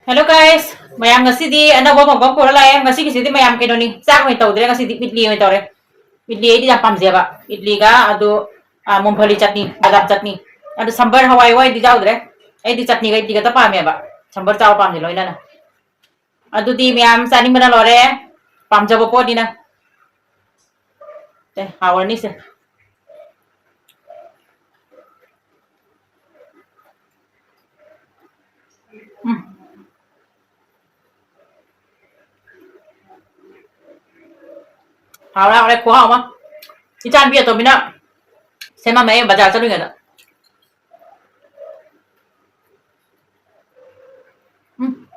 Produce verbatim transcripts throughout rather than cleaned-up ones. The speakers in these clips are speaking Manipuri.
Hello guys, ꯃꯌꯥꯝ ꯉꯁꯤꯗꯤ ꯑꯅꯧꯕ ꯃꯐꯝ ꯄꯨꯔ ꯂꯥꯛꯑꯦ꯫ ꯉꯁꯤꯒꯤꯁꯤꯗꯤ ꯃꯌꯥꯝ ꯀꯩꯅꯣꯅꯤ, ꯆꯥꯛ ꯑꯣꯏꯅ ꯇꯧꯗ꯭ꯔꯦ, ꯉꯁꯤꯗꯤ ꯏꯗꯂꯤ ꯑꯣꯏꯅ ꯇꯧꯔꯦ꯫ ꯏꯗꯂꯤ ꯑꯩꯗꯤ ꯌꯥꯝ ꯄꯥꯝꯖꯩꯕ, ꯏꯗꯂꯤꯒ ꯑꯗꯨ, ꯑ, ꯃꯨꯡꯐꯂꯤ ꯆꯠꯅꯤ, ꯕꯗꯥꯝ ꯆꯠꯅꯤ, ꯑꯗꯨ ꯁꯝꯕꯔ ꯍꯋꯥꯏ ꯋꯥꯏꯗꯤ ꯌꯥꯎꯗ꯭ꯔꯦ꯫ ꯑꯩꯗꯤ ꯆꯠꯅꯤꯒ ꯏꯗꯂꯤꯒ ꯈꯛꯇ ꯄꯥꯝꯃꯦꯕ, ꯁꯝꯕꯔ ꯆꯥꯕ ꯄꯥꯝꯗꯦ ꯂꯣꯏꯅꯅ꯫ ꯑꯗꯨꯗꯤ ꯃꯌꯥꯝ ꯆꯥꯅꯤꯡꯕꯅ ꯂꯣꯏꯔꯦ, ꯄꯥꯝꯖꯕ ꯄꯣꯠꯅꯤꯅ꯫ ꯁꯦ, ꯍꯥꯎꯔꯅꯤꯁꯦ꯫ ꯎꯝ꯫ ꯍꯥꯎꯔꯦ, ꯍꯥꯎꯔꯦ, ꯈꯨꯍꯥꯎ ꯑꯃ꯫ ꯏꯆꯥꯅꯨꯄꯤ ꯑꯇꯣꯝꯕꯤꯅ ꯁꯦꯝꯃꯝꯃꯦ, ꯑꯩ ꯕꯖꯥꯔ ꯆꯠꯂꯨꯏꯉꯩꯗ꯫ ꯎꯝ꯫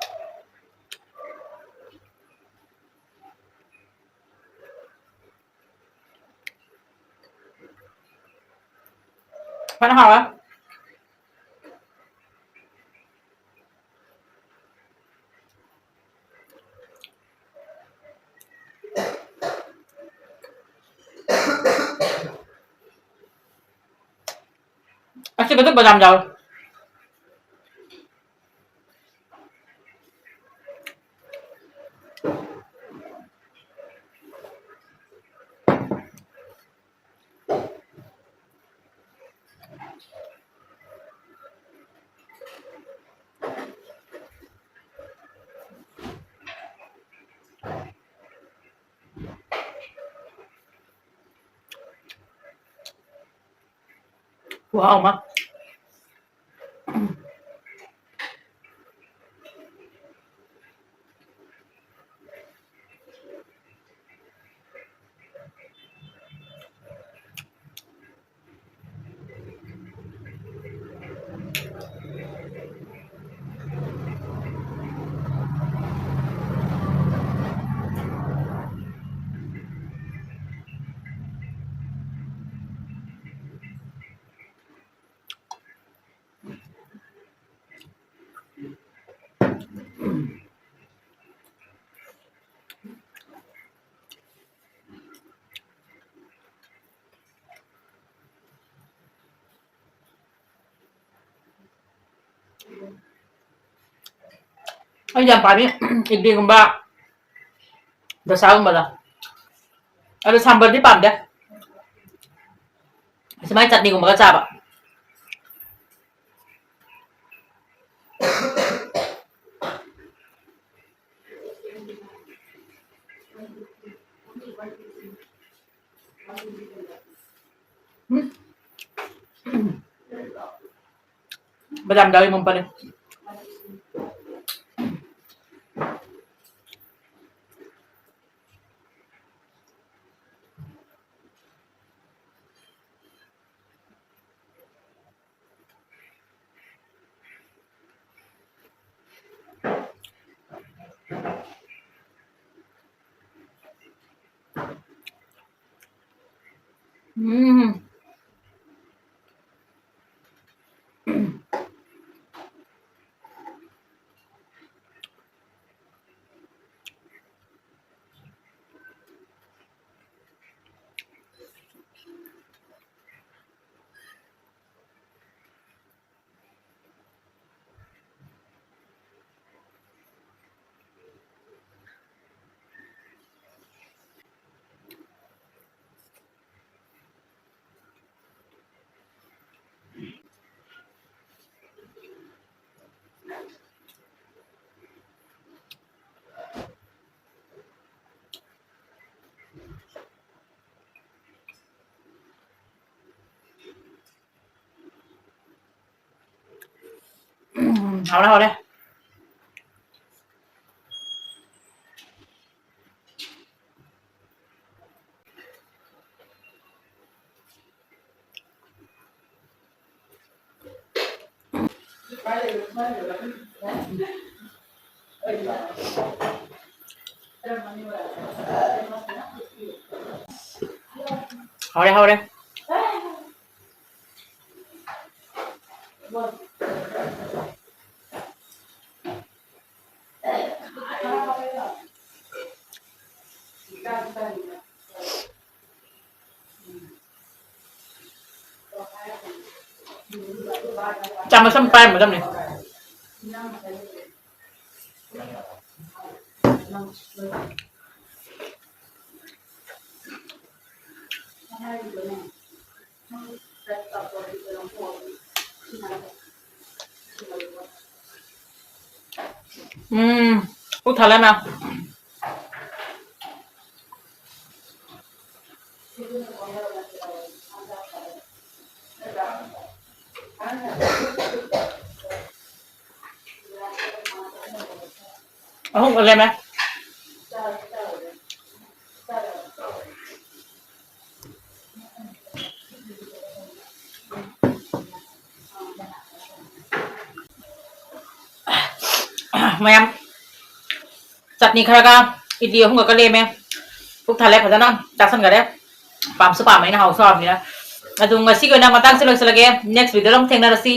ꯐꯖꯅ ꯍꯥꯎꯔꯦ꯫ ꯑꯁꯤꯒꯗꯨ ꯕꯗꯥꯝ ꯌꯥꯎꯏ꯫ ꯈꯨꯍꯥꯎ ꯑꯃ꯫ ꯑꯩ ꯌꯥꯝ ꯄꯥꯝꯃꯤ ꯏꯗꯂꯤꯒꯨꯝꯕ ꯗꯣꯁꯥꯒꯨꯝꯕꯗꯣ꯫ ꯑꯗꯣ ꯁꯥꯝꯕꯔꯗꯤ ꯄꯥꯝꯗꯦ꯫ ꯁꯨꯃꯥꯏꯅ ꯆꯠꯅꯤꯒꯨꯝꯕꯒ ꯆꯥꯕ꯫ ꯎꯝ꯫ ꯕꯗꯥꯝ ꯌꯥꯎꯏ ꯃꯣꯝꯄꯥꯛꯅꯦ꯫ ꯎꯝ꯫ ꯎꯝ, ꯍꯥꯎꯔꯦ, ꯍꯥꯎꯔꯦ꯫ ꯍꯥꯎꯔꯦ, ꯍꯥꯎꯔꯦ꯫ ꯆꯥꯃꯁ ꯑꯃ ꯄꯥꯏꯔꯝꯒꯗꯕꯅꯦ꯫ ꯎꯝ, ꯄꯨꯛ ꯊꯜꯂꯦ ꯃꯌꯥꯝ꯫ ꯑꯍꯨꯝ ꯂꯦꯝꯃꯦ꯫ ꯃꯌꯥꯝ ꯆꯠꯅꯤ ꯈꯔꯒ ꯏꯗꯂꯤ ꯑꯍꯨꯝꯒ ꯂꯦꯝꯃꯦ꯫ ꯄꯨꯛ ꯊꯜꯂꯦ, ꯐꯖꯅ ꯆꯥꯁꯟꯈꯔꯦ꯫ ꯄꯥꯝꯁꯨ ꯄꯥꯝꯃꯦ ꯑꯩꯅ, ꯍꯥꯎꯁꯨ ꯍꯥꯎꯕꯅꯤꯅ꯫ ꯑꯗꯨ ꯉꯁꯤꯒꯤ ꯑꯣꯏꯅ ꯃꯇꯥꯡꯁꯦ ꯂꯣꯏꯁꯤꯜꯂꯒꯦ꯫ Next video ꯗ ꯑꯃꯨꯛ ꯊꯦꯡꯅꯔꯁꯤ꯫